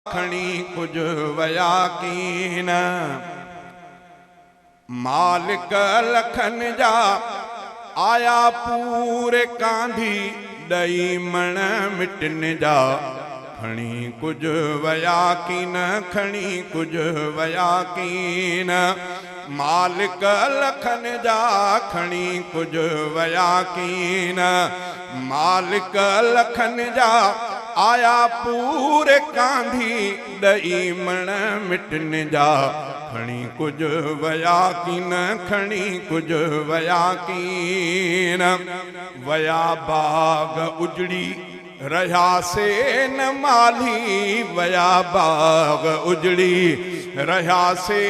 کڻي ڪجهه ويا ڪين. مالڪ لکن جا آيا پوري ڪانڌي ڏئي مڻ مٽن جا کڻي ڪجهه ويا ڪين، کڻي ڪجهه ويا ڪين. مالڪ لکن جا کڻي ڪجهه ويا ڪين. مالڪ لکن جا آيا پوري ڪانڌي ڏئي مڻ مٽن جا کڻي ڪجهه ويا ڪين، کڻي ڪجهه ويا ڪين. ويا باغ اجڙي رهيا سي نه مالهي، ويا باغ اجڙي رهيا سي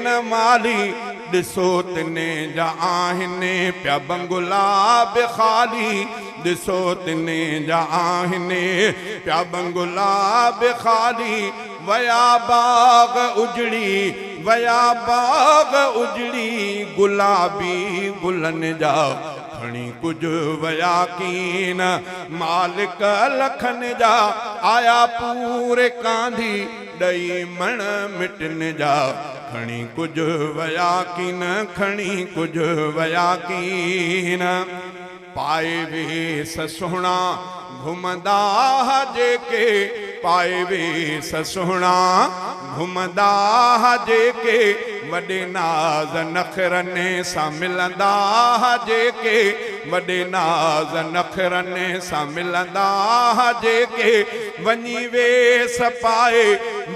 نه مالهي، ڏسو تني جا آهن پيا بنگلا به خالي، ڏسو تني جا آهن پيا بنگلا به خالي. ويا باغ اجڙي، ويا باغ اجڙي گلابي گلن جا کڻي ڪجهه ويا ڪين. مالڪ لکن جا آيا پوري ڪانڌي ڏئي مڻ مٽن جا کڻي ڪجهه ويا ڪين، کڻي ڪجهه ويا ڪين. پائي ويس سهڻا گهمندا جيڪي، پائي ويس سهڻا گهمندا جيڪي، وڏي ناز نخرن سان ملندا جيڪي، وڏي ناز نخرن سان ملندا جيڪي، وڃي ويس پائي،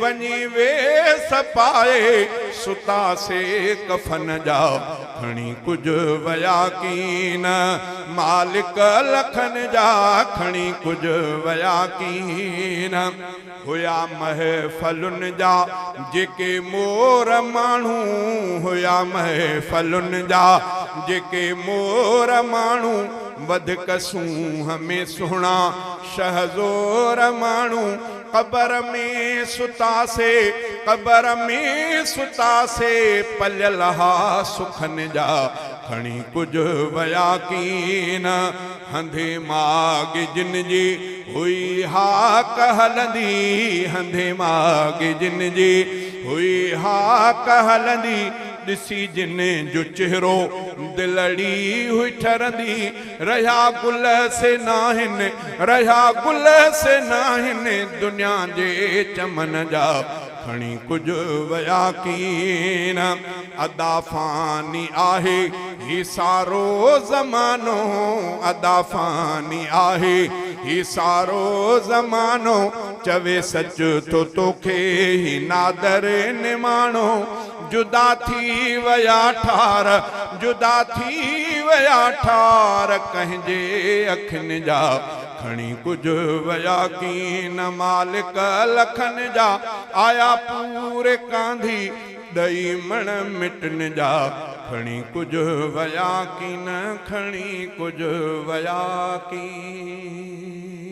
وڃي ويس پائي ستا سي ڪفن جا کڻي ڪجهه ويا ڪين. مالڪ لکن جا کڻي ڪجهه ويا ڪين. هيا محفلن جا جيڪي مور ماڻهو، هيا محفلن جا جيڪي مور ماڻهو، وڌيڪ سونهن ۾ سهڻا شهزور ماڻهو، قبر ۾ ستاسي، قبر ۾ ستاسي پليل ها سکن جا کڻي ڪجهه ويا ڪين. هنڌي ماڳ جن جي هئي هاڪ هلندي، هنڌي ماڳ جن جي هئي هاڪ هلندي، ڏسي جن جو چهرو دلڙي هئي ٺرندي، رهيا گل سي ناهن، رهيا گل سي ناهن دنيا جي چمن جا کڻي ڪجهه ويا ڪين. ادا فاني آهي هي سارو زمانو، ادا فاني آهي هي سارو زمانو، چوي سچ ٿو توکي هي نادر نماڻو، جدا ٿي ويا ٺار، جدا ٿي ويا ٺار ڪنهن جي اکين جا کڻي ڪجهه ويا ڪين. مالڪ لکن جا آيا پوري ڪانڌي ڏئي مڻ مٽن جا کڻي ڪجهه ويا ڪين، کڻي ڪجهه ويا ڪين.